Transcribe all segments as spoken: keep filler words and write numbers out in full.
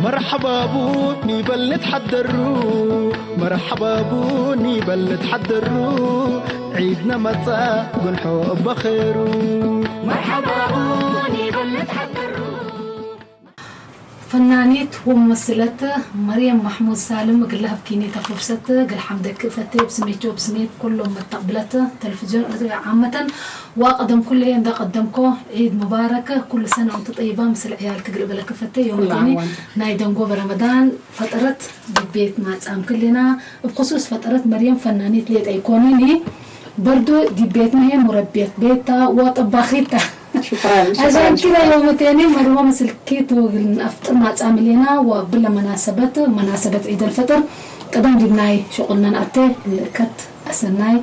መርሐባቡ ኒበል ንትሐደሩ፣ መርሐባቡ ኒበል ንትሐደሩ፣ ዒድነ መጽአ ግንሖ እበ ኼሩ። መርሐባቡ ኒበል ንትሐደሩ። ፈናኒት ወሙመስለት መርየም ማሕሙድ ሳልም፣ እግለ ሀብኪኒ እተ ፍርሰት እግል ሐምደኪ እፈቴ፣ እብ ስሜቼ ወእብ ስሜት ኩሎም መተቅብለት ተልፍዝዮን ኤረትርያ ዓመተን ወአቀደምኩ ለየ እንዴ ቀደምኮ፣ ዒድ ሙባረክ፣ ኩሉ ሰነ ወእንቱ ጠይባ፣ ምስል ዕያልኪ እግል እበለኪ እፈቴ። ዮምኪኒ ናይ ደንጎበ ረመዳን ፈጠረት ዲብ ቤት ማጽአምኪ ህሌና። እብ ክሱስ ፈጠረት መርየም ፈናኒት ሌጠ ኢኮኒኒ፣ በርዶ ዲብ ቤትነ ህዬ ሙረብየት ቤት ተ ወጠባኺት ተ። ሽኩራን፣ ሽኩራን፣ አዛን ኪረ ዮመቴኒ መርወ ምስልኪ ቱ እግል ነአፍጥር ማጽአም ህሌና ወእብለ መናሰበት፣ መናሰበት ዒድ አልፈጥር፣ ቀደም ዲብ ናይ ሽቁልነ ነአቴ ልእከት አሰናይ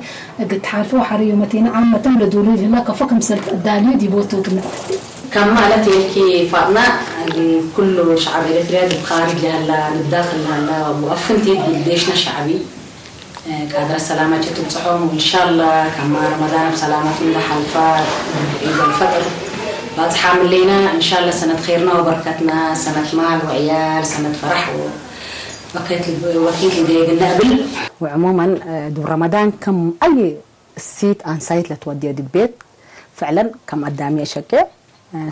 እግል ተሓልፎ ወሐር ዮመቴኒ ዓመተን ለዱሩይ ለህላ ከፎ ክምሰል ተአዳልዩ ዲብ ወቶቱ ምትሐቴ። ከመ ዐለት ኤልኪ ፋጥመ፣ እግል ኩሉ ሸዐብ ኤረትርያ ዲብ ካርጅ ለሀላ፣ ዲብ ዳክል ለሀላ ወአፍንቲት ዲብ ዴሽነ ሸዐቢ፣ ቃድረ ሰላመቼ ትብጽሖም፣ ወእንሻላ ከማ ረመዳን እብ ሰላመት እንዴ ሐልፈ፣ ዒድ አልፈጥር ባጽሓም ህሌነ፣ እንሻላ ሰነት ኼርና ወበርከትና፣ ሰነት ማል ወዕያል፣ ሰነት ፈረሕ ወበከት ወኪት እንዴ እግል ነአብል። ወዕሙመን፣ ዲብ ረመዳን ከም አይ እሲት አንሳይት ለትወድየ ዲብ ቤት፣ ፍዕለን ከም አዳሚ አሸቄ፣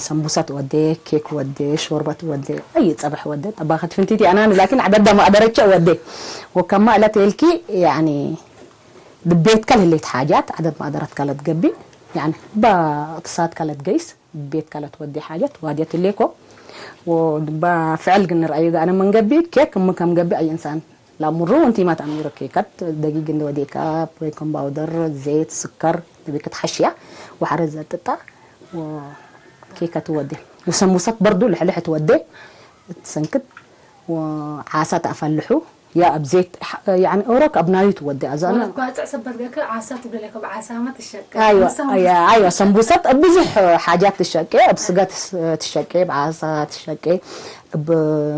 ሰምቡሰት ወዴ፣ ኬክ ወዴ፣ ሾርበት ወዴ፣ አይ ጸብሕ ወዴ፣ ጠባኸት ፍንቲቲ አናኒ፣ ላኪን ዐደዳ መቅደረቼ ወዴ። ወከማ እለት ኤልኪ፣ ያኒ፣ ድቤትከ ለህሌት ሓጃት ዐደድ መቅደረትከ ለትገብእ፣ ያኒ፣ እበ እቅትሳድከ ለትገይስ፣ ድቤትከ ለትወዴ ሓጀት ዋድየት ህሌኮ። ወእበ ፍዕል ግን ንርአዩ ገአነ ምን ገብእ፣ ኬክ እም ከም ገብእ አይ እንሳን ለአምሩ እንቲማ ተአሚሩ ኬከት ደጊግ እንዴ ወዴከ፣ ቤኪንግ ፓውደር፣ ዜት፣ ስከር፣ ለቤከት ሐሽያ ወሐርዝ አጥጣ ወኬከት ወዴ። ወሰሙሰት በርዱ ልሕልሕ ትወዴ ትሰንክት ወዓሳ ተአፈልሑ። ያ እብ ዜት ሐ-፣ ያኒ ኦሮክ አብ ናዩ ትወዴ አዛና። ወለትባጽዕ ሰበት ገከ ዓሳ ትብለከ ብዓሳመ ትሸቀ። አይወ፣ ምሳም አያ፣ አይወ፣ ሰንቡሰት እብ ብዙሕ ሓጃት ትሸቄ፣ እብ ስጋ ትስ-፣ ትሸቄ፣ እብ ዓሳ ትሸቄ። እብ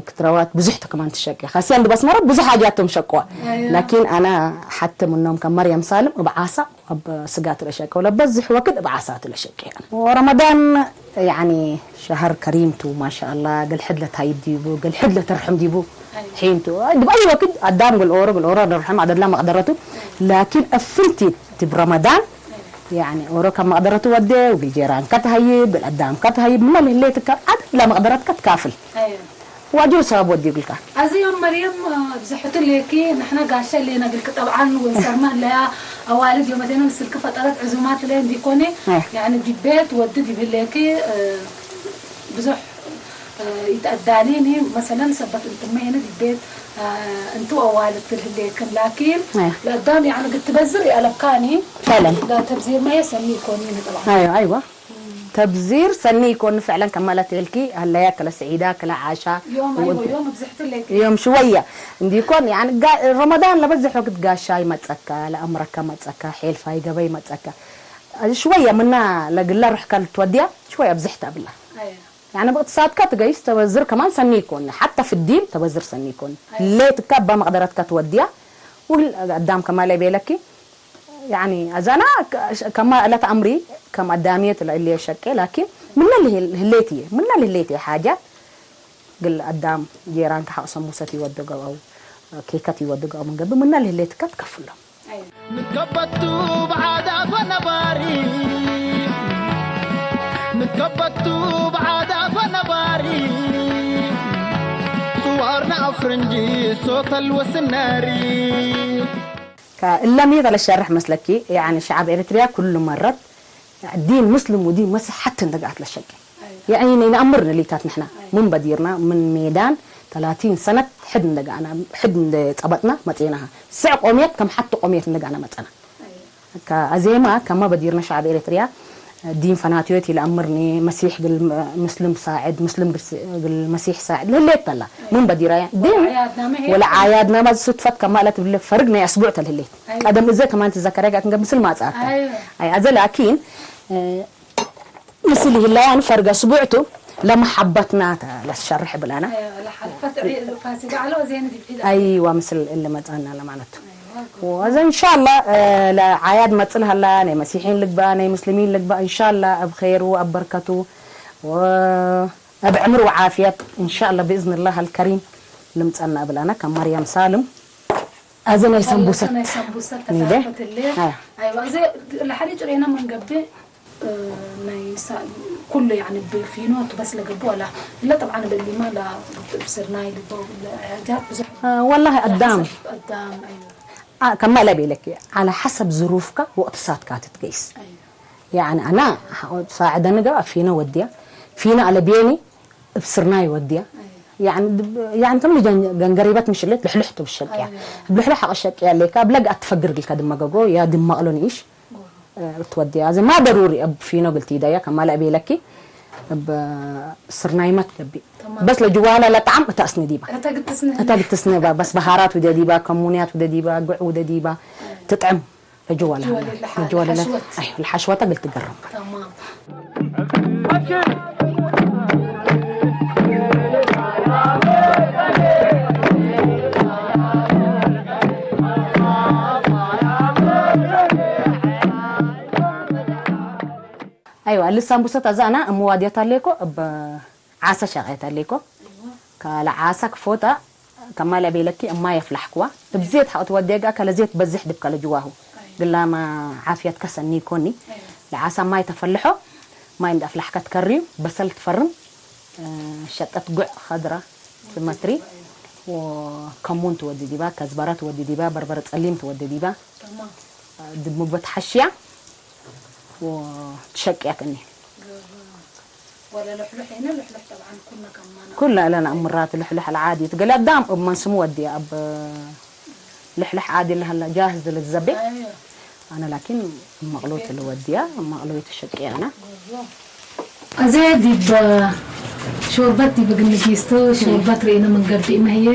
ክትረዋት ብዙሕ ተ ከማን ትሸቄ። ኻስያን ዲብ አስመረ ብዙሕ ሓጃት ቶም ሸቅዋ። አያ። ላኪን አነ ሐቴ ምኖም ከም መርየም ሳልም እብ ዓሳ ወእብ ስጋ ቱ ለሸቄ። ወለበዝሕ ወክድ እብ ዓሳ ቱ ለሸቄ። ወረመዳን ያኒ ሸሀር ከሪም ቱ ማሻአላህ። እግል ሕድ ለታይብ ዲቡ፣ እግል ሕድ ለትርሕም ዲቡ። አያ። ሒን ቱ። ዲብ አይ ወክድ አዳም እግል ኦሮ፣ እግል ኦሮ ለርሕም ዐደድ ለመቅደረቱ። ላኪን እፍንቲ ዲብ ረመዳን ያኒ ኦሮ ከም መቅደረቱ ወዴ፣ ወእግል ጄራንከ ተሀይብ፣ እግል አዳምከ ተሀይብ፣ ምነ ለህሌትከ ዐድ ለመቅደረትከ ትካፍል። አየ። ዋጅብ ሰባብ ወዴ እግልከ። አዜ ዮም መርየም፣ አብዝሕቱ ሌኪ፣ ንሕነ ጋሻ እሌነ እግልኪ ጠብዓን ወእንሰርመ ህለያ አዋልድ ዮመቴነ ምስልኪ ፈጠረት ዕዙማት እለ እንዲኮኔ፣ አየ። ያኒ ዲብ ቤት ወዲ ዲብ ህሌኪ፣ ብዙሕ ኢተአዳሊኒ፣ መሰለን፣ ሰበት እንትመ ሄነ ዲብ ቤት፣ አ፣ እንቱ አዋልድ ትልህሌክን፣ ላኪን አያ። ለአዳም፣ ያኒ፣ እግል ትበዝር ይአለብካኒ፣ ፈዕለን። ለተብዚርመ ሰኒ ኢኮኒኒ ጠብዓን። አዮ፣ አይዋ። ተብዚር ሰኒ ኢኮን፣ ፈዕለን፣ ከመ ለትሄልኪ፣ ሀለያ፣ ክለ ሰዒዳ፣ ክለ ዓሻ። ዮም፣ አይዋ፣ ወእንቱ ዮም ብዝሕት ሌክ። ዮም ሽወየ እንዲኮን፣ ያኒ፣ ጋ-፣ ረመዳን ለበዝሕ ወቅት ጋሻ ይመጸካ፣ ለአምረከ መጸካ፣ ሔልፋይ ገበይ መጸካ። ሽወየ ምና ለግለ ሩሕከ ልትወድያ፣ ሽወየ ብዝሕት አብላ። አያ። ያኒ ብእቅትሳድከ ትገይስ ተበዝር ከማን ሰኒ ኢኮን። ሐተ ፊዲን ተበዝር ሰኒ ኢኮን። አይ። ህሌትከ እበ መቅደረትከ ትወድያ። ወህል አዳም ከማለ ቤለኪ። ያኒ አዛና ከ-፣ ከማ እለት አምሪ ከም አዳምየት ለእሌ ሸቄ ላኪን ምነ ለህል-፣ ህሌትዬ፣ ምነ ለህሌትዬ ሓጃት እግል አዳም ጄራንከ ሐቅ ሰሙሰት ይወድገው አው ኬከት ይወድገው ምን ገብእ ምነ ለህሌትከ ትከፍሎ። ንትከበቱ ብዓዳት ወነባሪ፣ ንትከበቱ ብዓዳት ወነባሪ፣ ጽዋርና አፍርንጂ ሶተል ወስናሪ። ከእለሚ ተለሸርሕ መስለኪ፣ ያኒ ሸዐብ ኤሪትሪያ ኩሉ መረት ዲን ሙስሊም ወዲን መሲሕ ሐቲ እንደ ገአት ለሸቂ። አይ። ያኒ ነአምር ንሊታት ንሕና አይ። ምን በዲርና ምን ሜዳን ተላቲን ሰነት ሕድ እንደ ገአና፣ ሕድ እንደ ጸበጥና መጼናሃ። ስዕ ቆምየት ከም ሐቲ ቆምየት እንደ ገአና መጸና። አይ። ከአዜማ ከመ በዲርነ ሸዐብ ኤሪትሪያ ዲን ፈናትዮት ኢለአምርኒ፣ መሲሕ እግል ሙስሊም ሳዕድ፣ ሙስሊም እግል መሲሕ ሳዕድ ለህሌት ተላ። አይ። ምን በዲራያ ዲን ወለዓያድናመ ህዬ ወለዓያድናመ ሱድፈት ከመ ለትብለ ፈርግ ናይ አስቡዕ ተልህሌት። አይ። ቀደም እዘ ከማን ትዘከረ ጋር ክንገ ምስል ማጻት። አይ። አይ፣ አዘ ላኪን፣ እ፣ ምስል ይህላ ያን ፈርገ ስቡዕቱ ለመሐበትና ተ-፣ ለትሸርሕ ብላና። አይ፣ ለሐልፈት ዒድ ፋሲጋ አለ ወዜን ዲብ ዒድ። አይዋ፣ ምስል እለ መጻና ለማለቱ። አይዋ፣ ወዘ እንሻላ፣ እ፣ ለዓያድ መጽል ሀላ፣ ናይ መሲሒን ልግባ፣ ናይ ሙስሊሚን ልግባ፣ እንሻላ፣ እብ ኼሩ፣ አብ በርከቱ፣ ወ-፣ እብ ዕምር ወዓፍየት እንሻአላህ ብእዝንላህ አልከሪም ልምጸና እብል አነ ከመርየም ሳልም። አዜ ናይ ሰምቡሰት ናይ ሰምቡሰት ኒዴ? ተሳፈት እለ። አ። አይዋ፣ እዜ ለሐዲ ጭሬና መንገብእ፣ እ፣ ናይ ሳ-፣ ኩሉ ያኒ ብፊኖ ቱ በስ ለገብእ ወላ፣ እለ ጠብዓን እብ እሊማ ላ-፣ ብስርናይ ልበው ለሐጃት ብዙሕ አ፣ ወላሂ አዳም። ሐሰብ አዳም፣ አይዋ። አ፣ ከማ ለቤለክ፣ ዐለ ሐሰብ ዝሩፍካ ወእቅትሳድካ ትትገይስ። አይዋ። ያኒ አና ሳዕደኒ ገብአ ፊነ ወድያ፣ ፊነ አለብየኒ እብ ስርናይ ወድያ። አየ። ያኒ ድ-፣ ያኒ ከም ልጀን-፣ ገንገሪበት ምሽልት ልሕሉሕ ቱ ብሸቅያ። አየ። እብ ልሕሉሕ ሐቀ ሸቅያ ሌካ፣ እብ ለግ አትፈግር ግልካ ድመገጎ፣ ያ ድመቅሎ ንኢሽ፣ ጎ። እ፣ ትወድያ። አዜ ማ ደሩሪ እብ ፊኖ ግልቲ ዳያ፣ ከማ ለአቤለኪ፣ እብ ስርናይመት ገቢ። ተማም። በስ ለጅዋላ ለጣዕም እተ አስኒ ዲባ። እተ ግትስነ። እተ ግትስነ ባ-፣ በስ በሃራት ውደ ዲባ፣ ከሙንያት ውደ ዲባ፣ ጉዕ ውደ ዲባ፣ አየ። ትጥዕም። ለጅዋለ ለጅዋለ ለሐ-፣ ለሐሽወት። አይ፣ ለሐሽወተ እግል ትገረም። ተማም። አይዋ፣ እሊ ሳምቡሰት አዛ አና እም ዋድያት አሌኮ፣ እብ ዓሰ ሸቀየት አሌኮ። አይዋ። ከለዓሰ ክፎታ ከማለ ቤለኪ እማይ አፍላሕክዋ። እብ ዜት ሐቅ ትወዴ ገአ ከለ ዜት በዝሕ ዲብ ከለ ጅዋሁ። አይ። ግላመ ዓፍየትከ ሰኒ ኢኮኒ። አይ። ለዓሰ ማይ ተፈልሖ፣ ማይ እንዴ አፍላሕከ ትከርዩ፣ በሰል ትፈርም፣ እ፣ ሸጠት ጉዕ ኸድራ ትመትሪ፣ ወከሙን ትወዲ ዲባ፣ ከዝበረ ትወዲ ዲባ፣ በርበረ ጸሊም ትወዲ ዲባ። ተማም። ዲብ ምግበ ተሐሽያ ወትሸቅያ ክኒ። ገባ። ወለ ልሕሉሕ ሄነ፣ ልሕሉሕ ጠብዓን ኩለ ከማና። ኩለ እለ ነአምራት ልሕሉሕ አልዓዲ እት ገሌ አዳም እብ መንስሙ ወድየ፣ እብ ልሕሉሕ ዓዲ ለሀለ ጃህዝ ለትዘቤ። አየ። አነ ላኪን መቅሎት ልወድያ፣ መቅሎት ሸቅየ አነ። ገባ። አዜ ዲብ ሾርበት ዲብ እግል ንጊስቱ፣ ሾርበት ርኢነ ምን ገብእ መህየ፣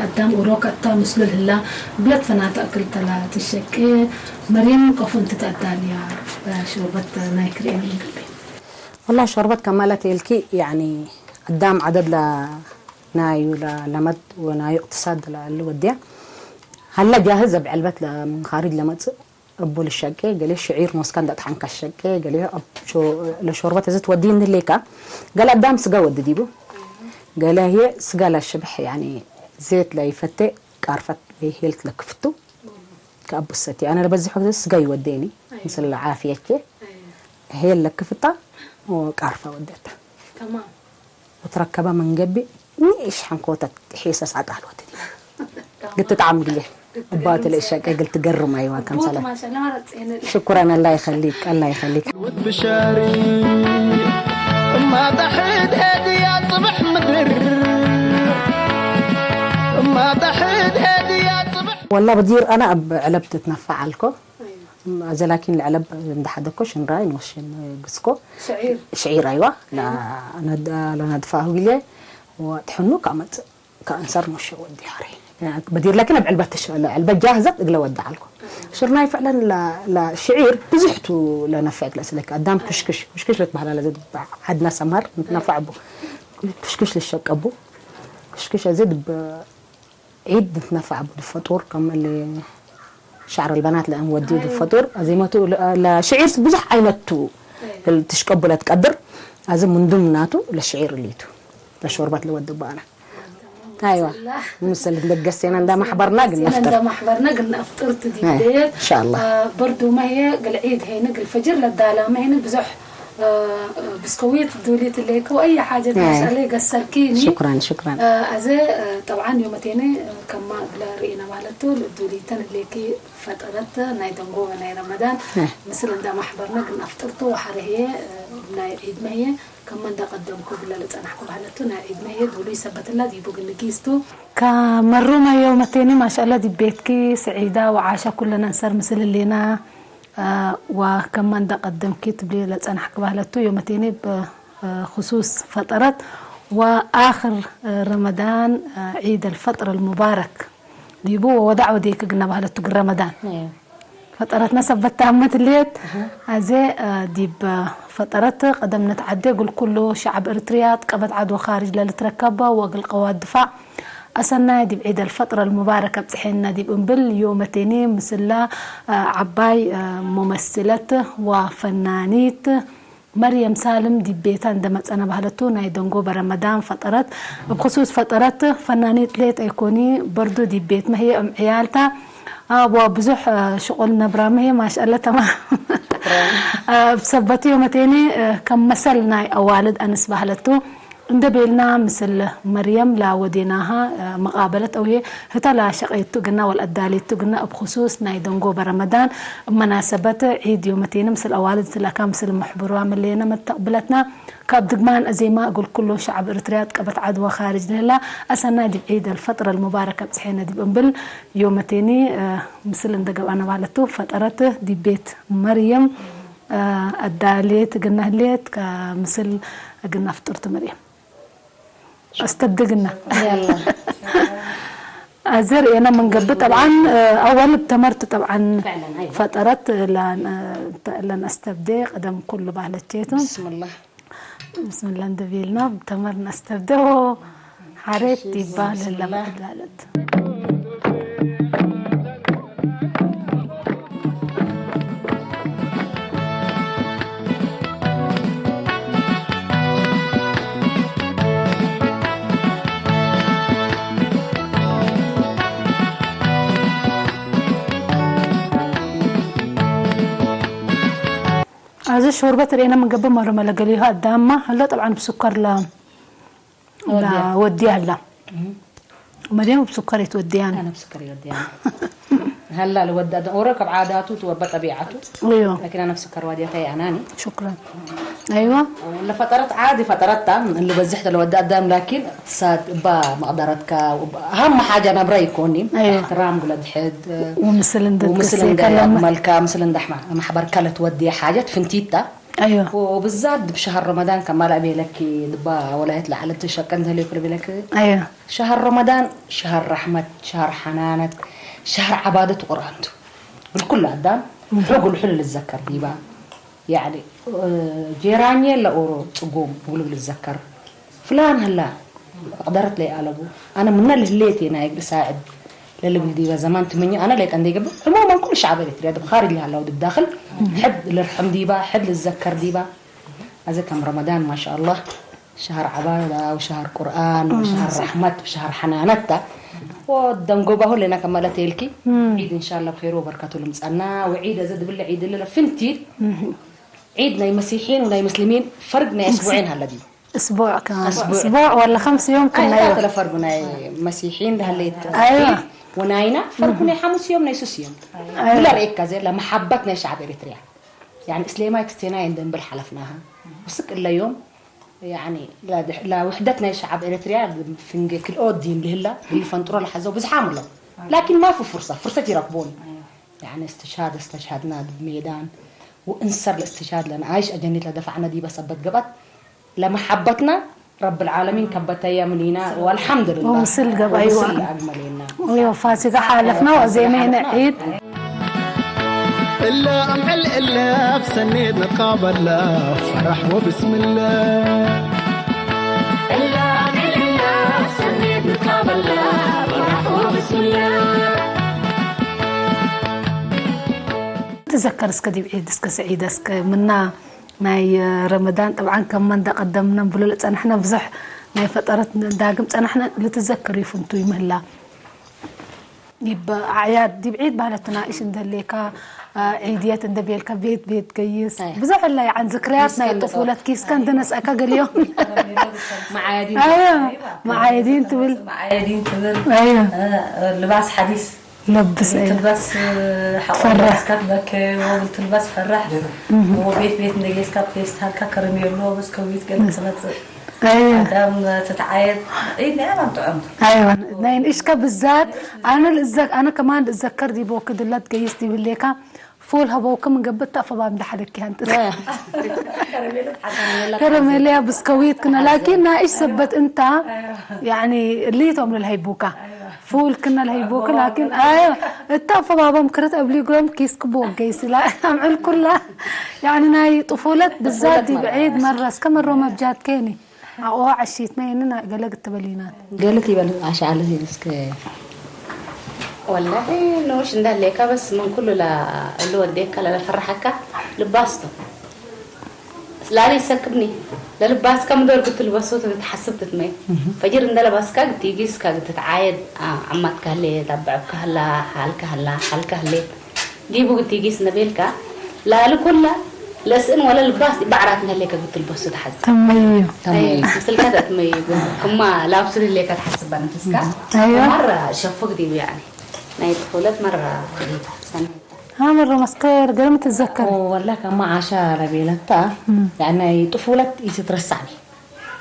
አዳም ኡሮ ከእታ ምስሉ ልህላ፣ ብለት ፈናተ እክል ተላ ትሸቄ፣ መርየም ቀፎ እንቲ ተአዳልያ፣ ሾርበት ናይ ክርኤነ ምን ገብእ። ወላሂ ሾርበት ከማለት ኤልኪ፣ ያኒ አዳም ዐደድ ለናዩ ለለመድ ወናዩ እቅትሳድ ለአሉ ወድያ፣ ሀለ ጃህዝ እብ ዕልበት ለምን ካርጅ ለመጽእ፣ እቡ ልሸቄ፣ ገሌ ሽዒር ኖስካ እንደ ጠሐንካ ሸቄ፣ ገሌ አብ ሾ-፣ ለሾርበት እዝ ትወዲ እንህሌካ፣ ገሌ አዳም ስጋ ወዲ ዲቡ፣ ገሌ ህዬ ስጋ ለሽብሕ፣ ያኒ ዜት ለይፈቴ ቃርፈት ወይ ሄልት ለክፍቱ፣ ከአቡ ሰቲ። አነ ለበዝሕ ወቅት ስጋ ይወዴኒ፣ አይ። ምስል ለዓፍየቼ፣ አይ። ሄል ለክፍታ ወቃርፈ ወደታ። ተማም። ወትረከበ ምን ገብእ፣ ንኢሽ ሐንኮተት ሒሰስ አቃል ወትዲ። ግትጣም ግሌ። እባት ለእሸቀ እግል ትገርም፣ አይዋ፣ ከምሰለ። ማሻአላህ፣ ማራ ጼነ። ሽኩረን፣ አላህ ይኸሊክ፣ አላህ ይኸሊክ። ወትብሻሪ እማ ተሕድ ሄድያ ጽብሕ ምድር፣ እማ ተሕድ ሄድያ ጽብሕ። ወላ በዲር አነ እብ ዕለብ ትትነፈዕ አልኮ። አዜ ላኪን ለዕለብ እንደ ሐደኮ ሽንራይ ኖሽን ግስኮ። ሽዒር። ሽዒር፣ አይዋ። ለ-፣ ነድ-፣ ለነድፋሁ ግሌ ወጥሕኑ ከአመጽእ ከአንሰር ኖሸ ወዲ ሐሬ። በዲር ላኪን እብ ዕልበት ተሽ-፣ ለዕልበት ጃህዘት እግለ ወደ ዐልኮ። ሽርናይ ፍዕለን ለ-፣ ለሽዒር ብዙሕ ቱ ለነፍዕ እግለ ስለክ አዳም ኩሽክሽ፣ ኩሽክሽ ልትበህላ ለዘ ዐድና ሰምሀር ንትነፈዕ እቡ። ኩሽክሽ ልሸቀቡ። ኩሽክሽ አዜ ድብ ዒድ ንትነፈዕ እቡ ዲብ ፈጡር፣ ከም እሊ ሸዕር አልበናት ለእም ወድዩ ዲብ ፈጡር፣ አዜመቱ ለ-፣ ለሽዒር ብዙሕ ዓይነት ቱ፣ ትሽቀቡ ለትቀድር፣ አዜ ምንዱም ናቱ ለሽዒር እሊቱ፣ ለሾርበት ለወድቡ አነ። አይዋ፣ ምስል እንደገሴና እንዳ ማሕበርና ግን ገሴና ነፍጥር። እንዳ ማሕበርና ግን ነፍጥር ትዲብ። አይ፣ ኢንሻአላህ። አ፣ በርዱመ ህዬ ግል ዒድ ሄነ፣ ግል ፈጅር ለዳላመ ሄነ፣ ብዙሕ ብስከዊት ዱሊት እሌከ ወአይ ሓጀት አይ። ማሻአላህ ገሰርኪኒ። ሽክራን፣ ሽክራን። አ፣ አዜ፣ አ፣ ጠብዓን ዮመቴነ፣ አ፣ ከማ እግለ ርኢነ ማለቱ፣ ለዱሊተን እሌኪ ፈጠረት ናይ ደንጎበ ናይ ረመዳን፣ አይ። ምስል እንዳ ማሕበርነ ግን አፍጥርቱ ወሐረ ህዬ፣ አ፣ ናይ ዒድመ ህዬ፣ ከማ እንዳ ቀደምኩ እግለ ለጸናሕኩ ባህለቱ፣ ናይ ዒድመ ህዬ ዱሉይ ሰበትላ ዲቡ ግን ንጊስቱ። ከመሩመ ዮመቴነ ማሻአላህ ዲብ ቤትኪ ስዒዳ ወዓሸ ኩለነ እንሰር ምስል እሌና። አ፣ ወከመ እንደ ቀደምኪ ትብሊ ለጸናሕክ ባህለቱ፣ ዮመቴኒ ብ-፣ አ፣ ክሱስ ፈጠረት ወአክር፣ አ፣ ረመዳን፣ አ፣ ዒድ አልፈጥር አልሙባረክ ዲቡ ወወዳዕ ወዴክ ግና ባህለቱ እግል ረመዳን። አዮ። ፈጠረትነ ሰበት ታመት ሌት፣ አሀ። አዜ፣ አ፣ ዲብ ፈጠረት ቀደም ነትዓዴ እግል ኩሉ ሸዐብ ኤሪትርያ፣ ቀበት ዐድ ወካርጅ ለልትረከበ ወእግል ቀዋት ድፋዕ አሰናይ ዲብ ዒድ አልፈጥር አልሙባረክ አብጽሐነ ዲብ እንብል፣ ዮመቴኒ ምስለ፣ አ፣ ዐባይ፣ አ፣ ሙመስለት ወፈናኒት መርየም ሳልም ዲብ ቤታ እንደ መጸነ በህለቱ፣ ናይ ደንጎበ ረመዳን ፈጠረት፣ እብ ክሱስ ፈጠረት ፈናኒት ሌት አይኮኒ፣ በርዶ ዲብ ቤትመ ህዬ እም ዕያልታ አብ ወብዙሕ ሽቁል ነብራመ ህዬ ማሻአለ ተማም። እብ ሰበት ዮመቴኒ ከም መሰል ናይ አዋልድ አንስ በህለቱ፣ እንደ ቤልና ምስል መርየም ለወዴናሃ መቃበለት አውዬ፣ ህተ ለሸቄቱ ግና ወለአዳሌቱ ግና፣ እብ ክሱስ ናይ ደንጎበ ረመዳን እብ መናሰበት ዒድ ዮመቴኒ ምስል አዋልድ ትለካ ምስል መሕብሩዋ መሌነ መተቅብለትና። ከእብ ድግማን አዜማ እግል ኩሉ ሸዐብ እርትርያ ትቀበት ዐድ ወካርጅ ለህላ አሰናይ ዲብ ዒድ አልፈጥር አልሙባረክ አብጽሔነ ዲብ እንብል ዮመቴኒ ምስል እንደ ገብአነ ባለቱ ፈጠረት ዲብ ቤት መርየም አዳሌት እግልነ ህሌት፣ ከምስል እግልነ ፍጡርት መርየም አስተብዴ እግልነ። የላ። አዜ ርኤነ ምን ገብእ፣ ጠብዓን፣ አወል እብ ተመርት ጠብዓን ፈጠረት ለን-፣ ለነአስተብዴ ቅደም ኩሉ ባህለቼቱ። ብስምላህ። ብስምላህ እንደ ቤልና እብ ተመር ነአስተብዴ። ሐሬት እሺ፣ ዲባ ለላ ብስምላህ። በትዳለት። አዜ ሾርበት ርኤነ ምን ገብእ መርመ ለገሌሁ አዳምመ ህለ፣ ጠብዓን ብስከር ለ-፣ ወድያ። ለወድያ ህላ። እም። መርየም ብስከር ኢትወድያን። አነ ብስከር ይወድያን። ሀላ ለወድ አዳም ኦሮ ከብ ዓዳቱ ትወበ ጠቢዓቱ። እዮ። ላኪን አነ ብስከር ዋድያታይ አናኒ። ሹክረን። አይዋ። ለፈጠረት ዓዲ ፈጠረታ፣ እሊ በዝሕ ለወድ አዳም ላኪን ሳድ እባ መቅደረትካ፣ አሀም ሓጃ ነብረ ይኮኒ። አይዋ። እሕትራም ጉለ ድሕድ፣ ወምስል እንደ ወምስል ትከሴ እንደ ከለመ። መልካ፣ ምስል እንደ አሕማ-፣ መሕበርካ ለትወድየ ሓጀት ፍንቲታ። አይዋ። ወብዛት ዲብ ሸሀር ረመዳን ከማለ አቤለኪ፣ ድባ ወላየት ለዐለት ሸቀ እንተ ህሌኩ ለቤለኪ። አይዋ። ሸሀር ረመዳን ሸሀር ረሕመት፣ ሸሀር ሐናነት፣ ሸሀር ዐባደት ወቁርአን ቱ። እግል ኩሉ አዳም እህ። ሕጉ ልሑል ልዘከር ዲባ። ያዕኒ፣ እ፣ ጄራኔ ለኦሮ ጽጉም እግሉ ልዘከር። ፍላን ህላ፣ መቅደረት ለይአለቡ፣ አነ ምነ ለህሌት ናይ እግል ሳዕድ ለልብል ዲበ ዘማን ትምኘ፣ አነ ሌጠ እንዴ ገብእ፣ ዕሙመን ኩሉ ሸዐብ ኤሪትርያ፣ ዲብ ካርጅ ለሀለው ዲብ ዳክል፣ ሕድ ልርሕም ዲባ፣ ሕድ ልዘከር ዲባ፣ አዜ ከም ረመዳን ማሻአላህ፣ ሸሀር ዐባዳ ወሸሀር ቁርአን ወሸሀር ረሕመት ወሸሀር ሐናነት ተ፣ ወደንጎባሁ ሌና ከማለት ኤልኪ፣ ዒድ እንሻአላህ ብኼሩ ወበርከቱ ልምጸና፣ ወዒድ አዜ ድብለ ዒድ እለ ፍንቲት፣ ዒድ ናይ መሲሒን ወናይ መስሊሚን ፈርግ ናይ እስቡዔን ሀለ ዲብ። እስቡዕ ከማን። እስቡዕ። እስቡዕ ወለ ከምስ ዮም ክና አይ፣ ዮም። ታተ ለፈርጉ ናይ መሲሒን ለሀሌት አይዋ። ዒድ ወናይና ፈርጉ ናይ ሐሙስ ዮም ናይ ሱስ ዮም። አይዋ። ብለ ርኤካ ዘ ለመሐበት ናይ ሸዐብ ኤሪትርያ። ያኒ እስሌማይ ክስቴናይ እንደ እንብል ሐለፍናሃ። ውስክ እለ ዮም ያኒ ለድሕ-፣ ለውሕደት ናይ ሸዐብ ኤሪትርያ ፍንጌ ክልኦ ዲን ልህላ፣ እሊ ፈንጥሮ ለሐዘው ብዝሓም እለው። ላኪን ማፊ ፍርሰ፣ ፍርሰት ይረክቦን። ያኒ እስትሽሃድ እስተሽሃድና ዲብ ሜዳን፣ ወእንሰር ለእስትሽሃድ ለነኣይሽ አጀኒት ለደፋዕነ ዲበ ሰበት ገብአት፣ ለመሐበትና ረብል ዓለሚን ከበተየ ምኒና ወአልሐምዱሊላህ። ወምስል ገብአ፣ አይዋ። ወምስል አግመሌና። ወዮ ፋሲጋ ሓለፍና ወአዜሜነ ዒድ። እለ አምዕል እለ ብሰኔት ንቃበለ ፈራሕ ወብስምለ። እለ አምዕል እለ ብሰኔት ንቃበለ ፈራሕ ወብስምለ። ትዘከር እስከ ዲብ ዒድ እስከ ሰዒደ እስከ ምና ናይ ረመዳን ጠብዓን ከመ እንደ ቀደምነ ንብሎ ለጸናሕነ ብዙሕ ናይ ፈጠረት ዳግም ጸናሕነ ልትዘከር እዩ ፍንቱይ ምህላ። ዲብ አዕያድ ዲብ ዒድ ባህለቱ ናእሽ እንደ ህሌካ፣ ዒድየት እንደ ቤልካ ቤት ቤት ገይስ። አይ። ብዙሕ እለ የዐን ዝክርያት ናይ ኪስከ ጥፉለት ኪስከ እንደ ነስአካ ገሌዮም። መዓያዲን። አየ፣ መዓያዲን ትብል። መዓያዲን ትብል። አየ። ልባስ ሐዲስ። ለብስ፣ አይ። ትልበስ፣ ሐቆ ፈረሕ። እስካ ትበኬ ወብል ትልበስ ፈረሕ። እህ። ወቤት ቤት እንደ ጌስካ ፌስታልካ ከረሜሎ ብስከዊት ገለ ትመጽእ። አይ። አዳም ትትዓየት። ኢድ ናይ አዳም ጥዑም። አይዋ፣ ናይ ንእሽከ ብዛት አነ ልእዘክ-፣ አነ ከማን ልእዘከር ዲብ ወክድ እለ ትገይስ ዲብ ህሌካ ፉል ሀበውክ ምን ገብእ ተአፈባም ደሐደኪ ሀንጥት። አይ። ከረሜለያ ብስከዊት ክነ ላኪን ናእሽ ሰበት እንታ ያኒ እሊቶም ለልሀይቡካ። ፉል ክነ ለህይቦክ፣ ላኪን፣ አየ፣ እተ አፈባባም ክረት እብሊ እግሎም ኪስክ ቦክ ገይስ፣ ላ፣ አምዕል ኩላ፣ ያኒ፣ ናይ ጥፉለት ብዛት ዲብ ዒድ መረ እስከ መሮ መብጃት ኬኒ። አቅዋ ዐሺትመ የኒ ገለ ግትበሊናት። ገለት ይበል አሻአለ እስከ። ወላሂ፣ ኖሽ እንዳሌካ በስ ምን ኩሉ ላ-፣ እሉ ወዴካ ለለፈረሐካ ልባስቶ። ላሊ ሰክብኒ፣ ለልባስከ ምዶር ግትልበሶ ትትሐስብ ትትመይ። ፈጅር እንደ ለባስካ ግትጊስካ ግትትዓየድ፣ አ፣ ዐማትካ ህሌት፣ አብዕብካ ህላ፣ ሐልካ ህላ፣ ሐልካ ህሌት። ዲቡ ግትጊስ እንደ ቤልካ፣ ላሊ ኩላ ለስእን ወለ ልባስ ዲብ በዕራት እንደ ህሌከ ግትልበሶ ተሐዜ። ተመዩ። አይ፣ ምስልከ ተትመዩ፣ ክማ ላብሱ ህሌከ ተሐስበ ነፍስካ። አይዋ። መረ ሸፉግ ዲቡ ያኒ። ናይ ጥፉለት መረ ሰነ። ሀ፣ መረ መስከር ገርም ትዘከር። ኦ፣ ወላ ከማ ዓሻ ለቤለታ፣ እም። ያኒ ናይ ጥፉለት ኢትትረሳኒ።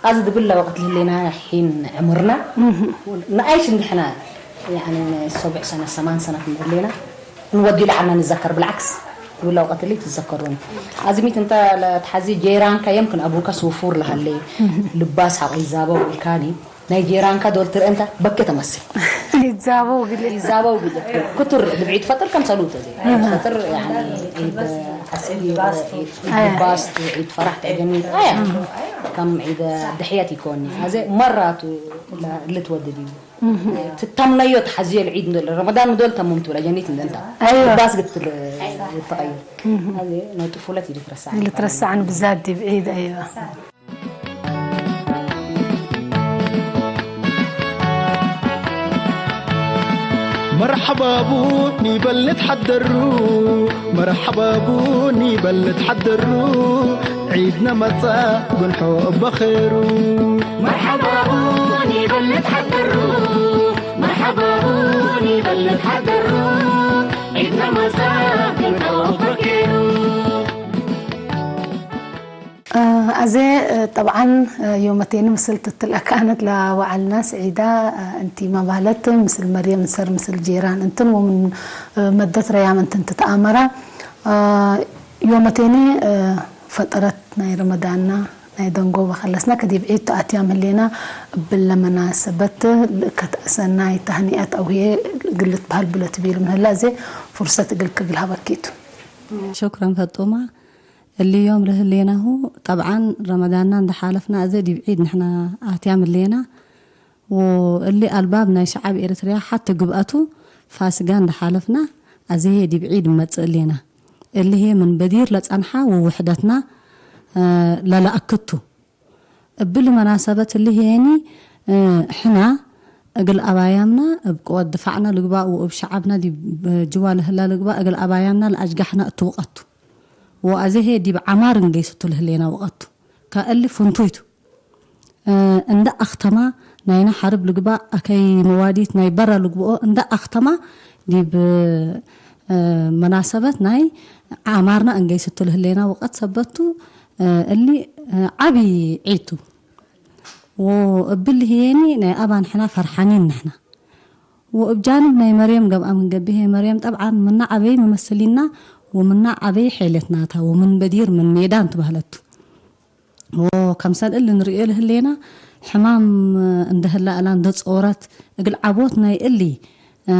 አዚ ድብለ ወቅት ለህሌና ሒን ዕምርና፣ እም። ነአይሽ እንድሕና፣ ያኒ ሰቡዕ ሰነት፣ ሰማን ሰነት እንድህሌና፣ እንወድዩ ለዐልና ንዘከር። ብልዓክስ፣ ድብለ ወቅት እሊ ትዘከሩኒ። አዝሚት እንተ ለትሐዜ ጄራንካ የምክን አቡከ ሱፉር ለሀሌ፣ እም። ልባስ ሐቆ ይዛበው እልካኒ፣ ናይ ጄራንካ ዶል ትርኤ እንተ በኬ ተመስል። ይዛበው ግል። ይዛበው ግል። ክቱር ድብዒ ትፈጥር ከምሰሉ ተዜ። ትፈጥር ያኒ ዒድ ሐስቢ፣ ዒድ ባስት፣ ዒድ ፈራሕ ተጀኒ። አያ ከም ዒድ ድሕየት ይኮኒ። አዜ መራቱ ለ-፣ ልትወድድ እዩ። ትተምነዮ ተሐዝዮ ለዒድ እንዶ ረመዳን ምዶል ተምም ትብለ ጀኒት እንደ እንተ። አይዋ። ባስ ግትል ተቀይር። አዜ ናይ ጥፉለት ይልትረሳ። ይልትረሳዕን ብዛት ዲብ ዒድ፣ አይዋ። መርሐባቡ ኒበል ንትሐደሩ፣ መርሐባቡ ኒበል ንትሐደሩ፣ ዒድነ መጽአ ግንሖ እበ ኼሩ። መርሐባቡ ኒበል ንትሐደሩ፣ መርሐባቡ ኒበል ንትሐደሩ፣ ዒድነ መጽአ ግንሖ እበ ኼሩ። እ፣ አዜ፣ እ፣ ጠብዓን፣ እ፣ ዮመቴኒ ምስል ትትለአካነት ለወዐልናስ ዒዳ፣ እ፣ እንቲ መባለት ምስል መርየም እንሰር ምስል ጄራን እንትን ወምን፣ እ፣ መደት ረያም እንትን ትትአመራ። እ፣ ዮመቴኒ፣ እ፣ ፈጠረት ናይ ረመዳንና ናይ ደንጎበ ከለስና ከዲብ ዒድ ተአትያም ህሌና እብለ መናሰበት ልእከት አሰናይ ተህኒአት አው ህዬ እግል ልትበህል ብለ ትቤሉ ምህላ አዜ ፍርሰት እግልክ እግል ሀበኪቱ። ሹክረን ፈጡማ። እሊ ዮም ለህሌናሁ፣ ጠብዓን ረመዳንና እንደ ሓለፍና፣ አዜ ዲብ ዒድ ንሕና አትያም ህሌና፣ ወእሊ አልባብ ናይ ሸዓብ ኤረትርያ ሐቲ ግብአቱ ፋሲጋ እንደ ሓለፍና፣ አዜ ህዬ ዲብ ዒድ እመጽእ ህሌና። እሊ ህዬ ምን በዲር ለጸንሓ ወውሕደትና፣ እ፣ ለለአክቱ። እብሊ መናሰበት እሊ ህዬኒ፣ እ፣ ሕና እግል አባያምና እብ ቅወት ድፋዕና ልግባእ ወእብ ሸዐብና ዲብ ጅዋ ለህላ ልግባእ እግል አባያምና ለአጅጋሕና እቱ ወቀት ቱ። ወአዜ ህዬ ዲብ ዐማር እንገይስ እቱ ለህሌና ወቀት ቱ። ከእሊ ፍንቱይ ቱ። እ፣ እንደ አክተማ ናይና ሐርብ ልግባእ አከይ መዋዲት ናይ በረ ልግብኦ እንደ አክተማ ዲብ፣ እ፣ መናሰበት ናይ ዐማርና እንገይስ እቱ ለህሌና ወቀት ሰበት ቱ። እ፣ እሊ፣ እ፣ ዐቢ ዒድ ቱ። ወእብሊ ህዬኒ ናይ አባን ሕና ፈርሓኒን ንሕና። ወእብ ጃንብ ናይ መርየም ገብአ ምን ገብእ ህዬ፣ መርየም ጠብዓን ምና ዐበይ መመስሊና ወምና ዐበይ ሔሌትናታ ወምን በዲር ምን ሜዳን ትበህለት ቱ። ወከምሰል እሊ ንርእዮ ለህሌና፣ ሕማም እንደ ህላ እላ እንደ ጾረት፣ እግል ዐቦት ናይ እሊ፣ እ፣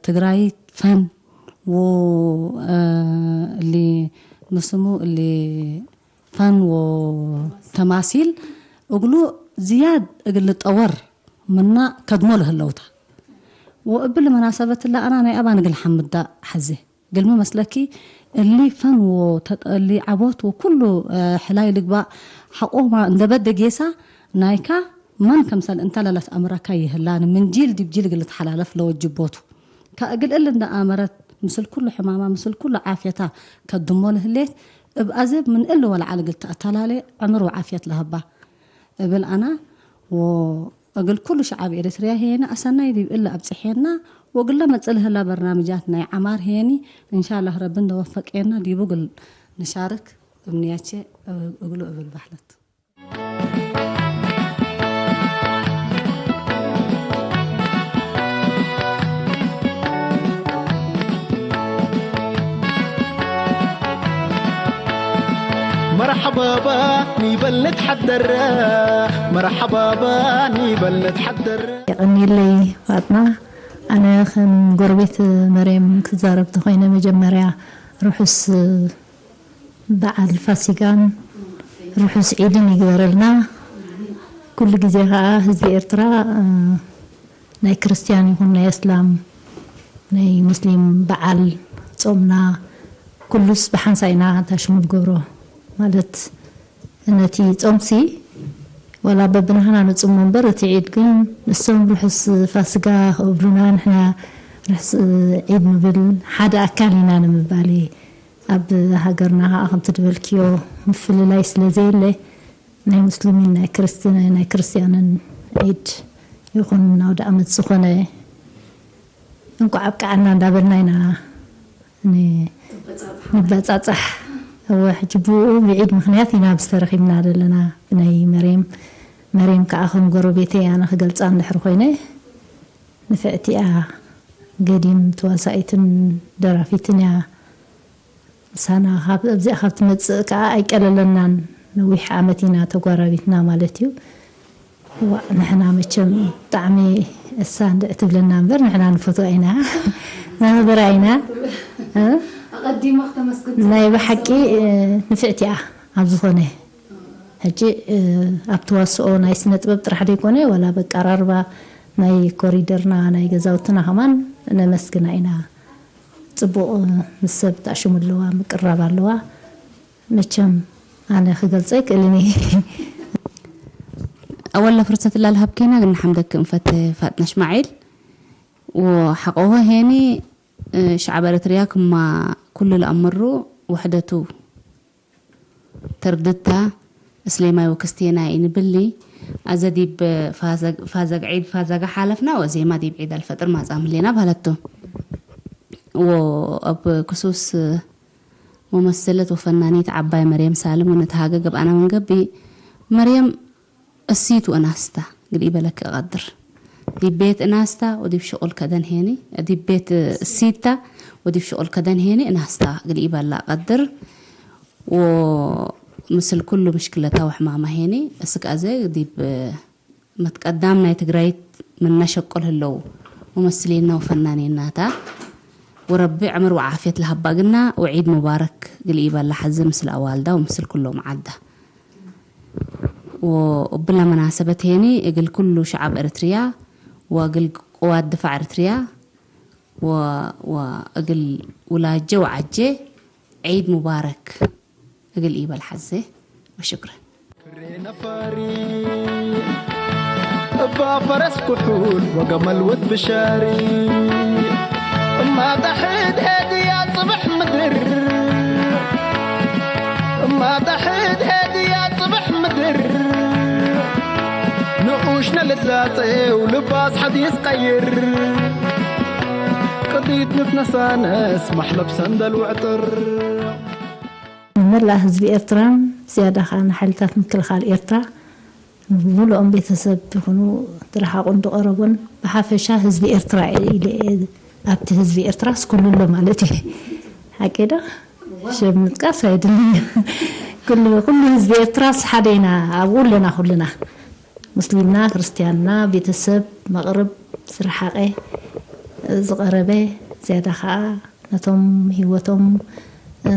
ትግራይት ፈን ወ፣ እ፣ እሊ ምስሙ እሊ ፈን ወተማሲል እግሉ ዝያድ እግል ልጠወር ምና ከድሞ ለህለው ተ። ወእብሊ መናሰበት እለ አና ናይ አባን እግል ሐምዳ ሐዜ። እግልሚ መስለኪ እሊ ፈን ወተ-፣ እሊ ዐቦት ወኩሉ፣ እ፣ ሕላይ ልግባእ ሐቆማ እንደ በደ ጌሳ ናይካ መን ከምሰል እንተ ለለትአምረካ ይህላኒ ምን ጂል ዲብ ጂል እግል ልትሐላለፍ ለወጅቦቱ። ከእግል እሊ እንደ አመረት ምስል ኩሉ ሕማማ ምስል ኩሉ ዓፍየታ ከድሞ ለህሌት እብ አዜ ምን እሊ ወለዐል እግል ተአተላሌ ዕምር ወዓፍየት ለሀባ እብል አና ወእግል ኩሉ ሸዐብ ኤረትርያ ህዬነ አሰናይ ዲብ እሊ አብጽሔና ወእግለ መጽእ ለህላ በርናምጃት ናይ ዐማር ህዬኒ እንሻላህ ረቢ እንደ ወፈቄና ዲቡ እግል ንሻርክ እብ ንያቼ እግሉ እብል በህለት። መርሐባ ኒበል ንትሐደር፣ መርሐባ ኒበል ንትሐደር። የቀኒለይ ፋጥማ፣ አነ ከም ጎረቤት መርየም ክዛረብ ተኮይነ፣ መጀመርያ ርሑስ በዓል ፋሲጋን ርሑስ ዒድን ይግበረልና። ኩሉ ግዜ ከኣ ህዝቢ ኤርትራ፣ እ፣ ናይ ክርስትያን ይኹን ናይ እስላም፣ ናይ ሙስሊም በዓል ጾምና ኩሉስ ብሓንሳእ ኢና ታሽሙ ንገብሮ። ማለት እነቲ ጾምሲ ወላ በብናህና ንጹም እምበር፣ እቲ ዒድ ግን እሶም ርሑስ ፋስጋ ክእብሉና፣ ንሕና ርሑስ ዒድ ንብል፣ ሓደ ኣካል ኢና ንምባል እዩ። ኣብ ሃገርና ከኣ ከምቲ ዝበልክዮ ምፍልላይ ስለ ዘየለ፣ ናይ ሙስሊሚን ናይ ክርስት-፣ ናይ ክርስትያንን ዒድ ይኹን ኣውደ ኣመት ዝኾነ እንቋዕ ኣብቅዓና እንዳበልና ኢና ን-፣ ንበጻጻሕ። እወ፣ ሕጂ ብኡ ብዒድ ምኽንያት ኢና ብዝተረኺብና ዘለና ብናይ መርየም። መርየም ከኣ ከም ጎረቤተይ ኣነ ክገልጻ እንድሕር ኮይነ፣ ንፍዕቲ እያ። ገዲም ተዋሳኢትን ደራፊትን እያ። ምሳና ካብ፣ ኣብዚኣ ካብ ትመጽእ ከኣ ኣይቀለለናን። ነዊሕ ዓመት ኢና ተጓራቢትና ማለት እዩ። ዋእ፣ ንሕና መቸም ብጣዕሚ እሳ እንድዒ ትብለና እምበር፣ ንሕና ንፈትዋ ኢና፣ ነኽብራ ኢና። እ? ኣቐዲማ ክተመስግን ናይ ብሓቂ፣ እ፣ ንፍዕቲ እያ ኣብ ዝኾነ። ሕጂ፣ እ፣ ኣብ ተዋስኦ ናይ ስነ ጥበብ ጥራሕ ደይኮነ፣ ዋላ በቃ ኣራርባ ናይ ኮሪደርና፣ ናይ ገዛውትና ከማን ነመስግና ኢና። ጽቡቕ፣ እ፣ ምስ ሰብ ተኣሽሙ ኣለዋ፣ ምቅራብ ኣለዋ። መቸም ኣነ ክገልጸ ኣይክእልን እየ። አወል ለፍርሰት እላ ለሀብኬና ግን ንሐምደክ እንፈቴ ፋጥነ እስማዒል። ወሐቆሆ ሄኒ፣ እ፣ ሸዐብ ኤረትርያ ክማ ኩሉ ለአምሩ ውሕደቱ ተርድታ እስሌማይ ወክስቴናይ እንብሊ፣ አዘ ዲብ ፋዘግ-፣ ፋዘግ ዒድ ፋዘጋ ሓለፍና ወዜማ ዲብ ዒድ አልፈጥር ማጻም ህሌና በህለቱ። ወእብ ክሱስ ሙመሰለት ወፈናኒት ዐባይ መርየም ሳልም ወነትሃገ ገብአና ምን ገብእ፣ መርየም እሲት ወእናስታ እግል ኢበለክ እቀድር። ዲብ ቤት እናስታ ወዲብ ሽቁል ከደን ሄኒ፣ ዲብ ቤት እሲታ ወዲብ ሽቁል ከደን ሄኒ እናስታ እግል ኢበላ እቀድር። ወምስል ኩሉ ምሽክለታ ወሕማማ ሄኒ፣ እስክ አዜ ዲብ መትቀዳም ናይ ትግራይት ምነ ሸቁል ህለው ሙመስሊና ወፈናኒናታ። ወረቢ ዕምር ወዓፍየት ለሀባ እግልና ወዒድ ሙባረክ እግል ኢበላ ሐዜ ምስል አዋልዳ ወምስል ኩሎም ዐዳ። ወእብለ መናሰበት ሄኒ እግል ኩሉ ሸዐብ ኤረትርያ ወእግል ቅዋት ድፋዕ ኤረትርያ ወ-፣ ወእግል ውላጄ ወዓጄ ዒድ ሙባረክ እግል ኢበል ሐዜ። ወሽክረን። ፍሬ ነፋሪ እባ ፈረስ ኩሑል ወገመል ወድ ብሻሪ። እማ ዳሕድ ሄድያ ጽብሕ ምድር፣ እማ ዳሕድ ሄድያ ጽብሕ ምድር። ንኡሽነ ልትላጸው ልባስ ሐዲስ ቀይር። ቅዲት ንትነሳነስ ማሕለብ ሰንደል ወዕጥር። ንመላእ ህዝቢ ኤርትራን ዝያዳ ከኣ ንሓይልታት ምክልኻል ኤርትራ፣ ንብምሉኦም ቤተሰብ ይኹኑ ትረሓቑን ድቐረቦን፣ ብሓፈሻ ህዝቢ ኤርትራ ኢለ እየ፣ ኣብቲ ህዝቢ ኤርትራስ ኩሉ ኣሎ ማለት እዩ። ሓቂ ዶ? ሸብ ምጥቃስ ኣይድልን እዩ። ኩሉ፣ ኩሉ ህዝቢ ኤርትራስ ሓደ ኢና፣ ኣብኡ ኣለና ኩልና። ሙስሊምና፣ ክርስትያንና፣ ቤተሰብ፣ መቕርብ፣ ዝረሓቐ፣ ዝቐረበ፣ ዝያዳ ኸኣ ነቶም ህይወቶም፣ እ፣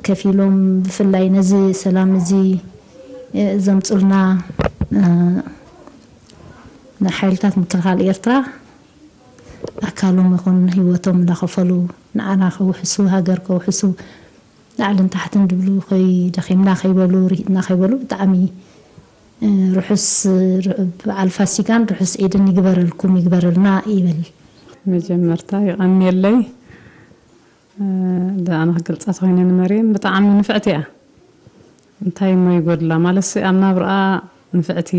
ከፊሎም፣ ብፍላይ ነዚ ሰላም እዚ፣ እ፣ ዘምጹልና፣ እ፣ ንሓይልታት ምክልኻል ኤርትራ ኣካሎም ይኹን ህይወቶም እንዳኸፈሉ ንዓና ከውሕሱ፣ ሃገር ከውሕሱ፣ ላዕልን ታሕትን ድብሉ ከይ-፣ ደኺምና ከይበሉ፣ ርሂጥና ከይበሉ፣ ብጣዕሚ፣ እ፣ ርሑስ፣ ር-፣ በዓል ፋሲካን ርሑስ ዒድን ይግበረልኩም፣ ይግበረልና ይብል። መጀመርታ ይቐንየለይ። እ፣ ደኣነ ክገልጻ ተኾይነ ንመርየም ብጣዕሚ ንፍዕቲ እያ። እንታይ እሞ ይጎድላ? ማለትሲ ኣብ ናብርኣ ንፍዕቲ፣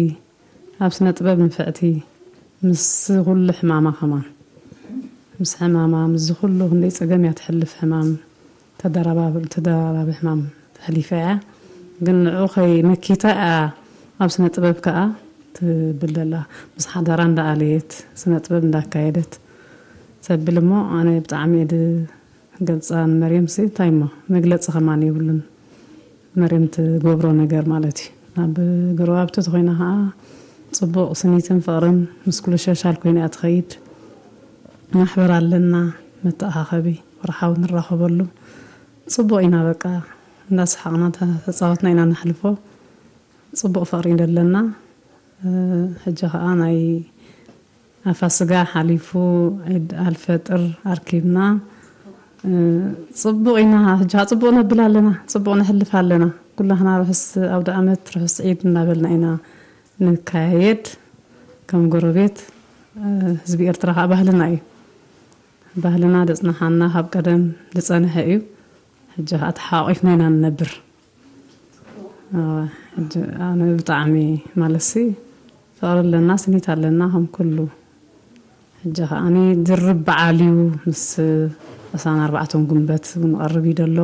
ኣብ ስነ ጥበብ ንፍዕቲ፣ ምስ ኩሉ ሕማማ ከማን፣ ምስ ሕማማ፣ ምስዚ ኩሉ ክንደይ ጸገም እያ ትሕልፍ፣ ሕማም ተደራባብ-፣ ተደራራቢ ሕማም ተሕሊፈ እያ። ግን ንዑ ከይ መኪታ እያ ኣብ ስነ ጥበብ ከኣ ትብል ዘላ። ምስ ሓዳራ እንዳኣለየት፣ ስነ ጥበብ እንዳካየደት ተብል እሞ፣ ኣነ ብጣዕሚ እየ ድ-፣ ገልጻ ንመርየምሲ እንታይ እሞ መግለጺ ከማን የብሉን። መርየም ትገብሮ ነገር ማለት እዩ። ኣብ ገረባብቲ ተኾይና ኸዓ ጽቡቕ ስኒትን ፍቕርን ምስ ኩሉ ሸሻል ኮይና እያ ትኸይድ። ማሕበር ኣለና፣ መተኣኻኸቢ ወርሓዊ ንራኸበሉ። ጽቡቕ ኢና በቃ፣ እንዳሰሓቕና ተጻወትና ኢና ነሕልፎ። ጽቡቕ ፍቕሪ ደለና። እ፣ ሕጂ ኸኣ ናይ ኣፋስጋ ሓሊፉ ዒድ ኣልፈጥር ኣርኪብና። እ፣ ጽቡቕ ኢና፣ ሕጂ ኸኣ ጽቡቕ ነብል ኣለና፣ ጽቡቕ ነሕልፍ ኣለና። ኩላህና ርሑስ አውደ አመት፣ ርሑስ ዒድ እናበልና ኢና ንካየድ። ከም ጎረቤት፣ እ፣ ህዝቢ ኤርትራ ከኣ ባህልና እዩ። ባህልና ደጽናሓና ካብ ቀደም ዝጸንሐ እዩ። ሕጂ ከኣ ተሓቋቂፍና ኢና ንነብር። እወ፣ ሕጂ ኣነ ብጣዕሚ ማለትሲ ፍቅሪ ኣለና፣ ስኒት ኣለና ከም ኩሉ። ሕጂ ከኣኒ ድርብ በዓል እዩ፣ ምስ ዕስራን ኣርባዕተን ጉንበት እውን ቀርብ እዩ ደሎ።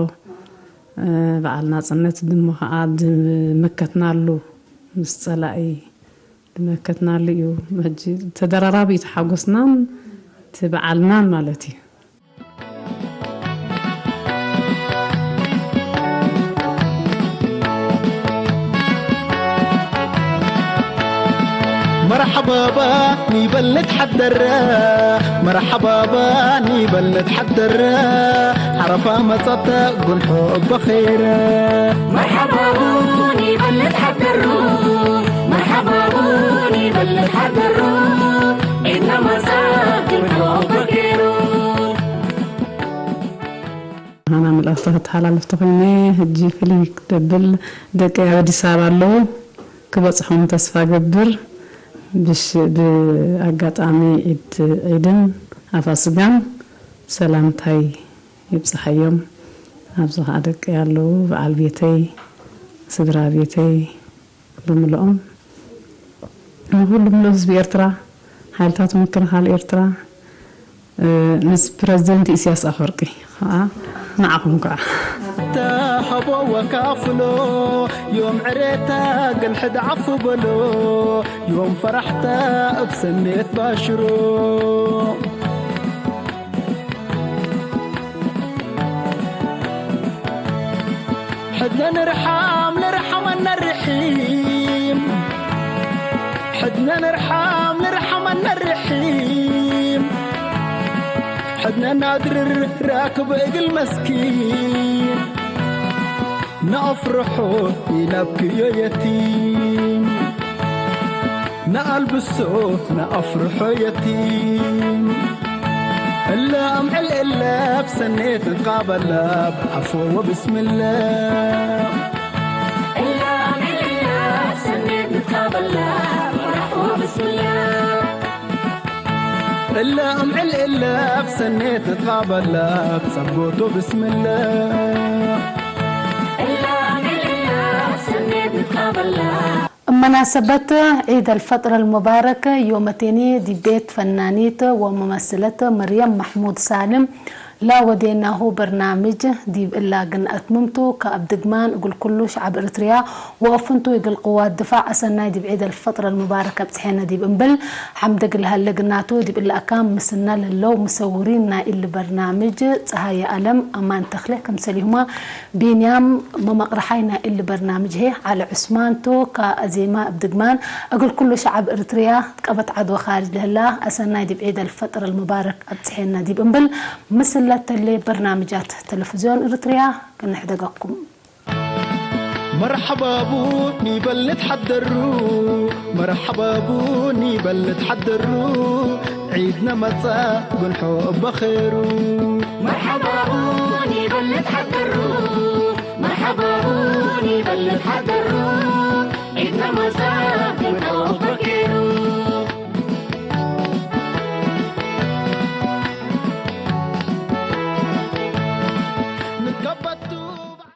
እ፣ በዓል ናጽነት ድሞ ከኣ ድመከትናሉ፣ ምስ ጸላኢ ድመከትናሉ እዩ። ሕጂ ተደራራቢ እዩ ተሓጎስናን እቲ በዓልናን ማለት እዩ። መርሐባባ ኒበል ንትሐደረ፣ መርሐባባ ኒበል ንትሐደረ፣ ዐረፋ መጸተ ጉንሖ እበ ኸይረ። መርሐባቡ ኒበል ንትሐደሩ፣ መርሐባቡ ኒበል ንትሐደሩ፣ ዒድና መጸ ጉንሖ እበ ኸይሩ። አነ መልእክተ ክተሓላልፍ ተኮይነ፣ ህጂ ፍልይ ክደብል ደቀይ ኣብ አዲስ አበባ ኣለዉ፣ ክበጽሖም ተስፋ ገብር። ብሽ-፣ ብአጋጣሚ ዒድ፣ ዒድን አፋስጋን ሰላምታይ ይብጽሐዮም። ኣብዚ ከኣ ደቀይ ኣለዉ፣ በዓል ቤተይ፣ ስድራ ቤተይ፣ ብምልኦም፣ ንኹሉ ምሉእ ህዝቢ ኤርትራ፣ ሓይልታት ምክልኻል ኤርትራ፣ እ፣ ምስ ፕረዚደንት ኢሳያስ ኣፈወርቂ ኸኣ ንዓኹም ከኣ። ተሀቦ ወካፍሎ፣ ዮም ዕሬታ ግን ሕድ ዓፉ በሎ፣ ዮም ፈራሕታ እብ ሰኔት ባሽሮ። ሕድነ ንርሓም ልርሓመነ ርሒም። ሕድነ ንርሓም ልርሓመነ ርሒም። ሕድነ ናድርር ራክብ እግል መስኪን። ነአፍርሖ ኢነብክዮ የቲም። ነአልብሶ ነአፍርሖ የቲም። እለ አምዕል እለ ብሰኔት ንትቃበለ ብዐፎ ወብስምለ። እለ አምዕል እለ ብሰኔት ንትቃበለ ብዐፎ ወብስምለ። እለ አምዕል እለ ብሰኔት ንትቃበለ ብጸብጎት ወብስምለ። እለ አምዕል እለ ብሰኔት ንትቃበለ እብ መናሰበት ዒድ አልፈጥር አልሙባረክ፣ ዮመቴኒ ዲብ ቤት ፈናኒት ወመመስለት መርየም መሕሙድ ሳልም ለወዴናሁ በርናምጅ፣ ዲብ እላ ግን አትምምቱ፣ ከአብ ድግማን እግል ኩሉ ሸዐብ ኤረትርያ ወአፍንቱ እግል ቅዋት ድፋዕ አሰናይ ዲብ ዒድ አልፈጥር አልሙባረክ አብጽሐነ ዲብ እንብል ሐምድ እግል ሀለ ግናቱ፣ ዲብ እላ አካን ምስልነ ለለው ሙሰውሪን ናይ እሊ በርናምጅ ጸሃየ አለም፣ አማን ተክሌ፣ ክምሰልሁመ ቢንያም መመቅረሓይ ናይ እሊ በርናምጅ ህዬ ዐሊ ዑስማን ቱ። ከአዜመ እብ ድግማን እግል ኩሉ ሸዐብ ኤረትርያ፣ ቀበት ዐድ ወካርጅ ለህላ፣ አሰናይ ዲብ ዒድ አልፈጥር አልሙባረክ አብጽሔነ ዲብ እንብል፣ ምስል ለተሌ በርናምጃት ተለፍዝዮን ኤረትርያ ክንሕደገኩም። መርሐባቡ ኒበል ንትሐደሩ፣ መርሐባቡ ኒበል ንትሐደሩ፣ ዒድነ መጸ ጉንሖ እበ ኼሩ። መርሐባቡ ኒበል ንትሐደሩ፣ መርሐባቡ ኒበል ንትሐደሩ፣ ዒድነ መጸ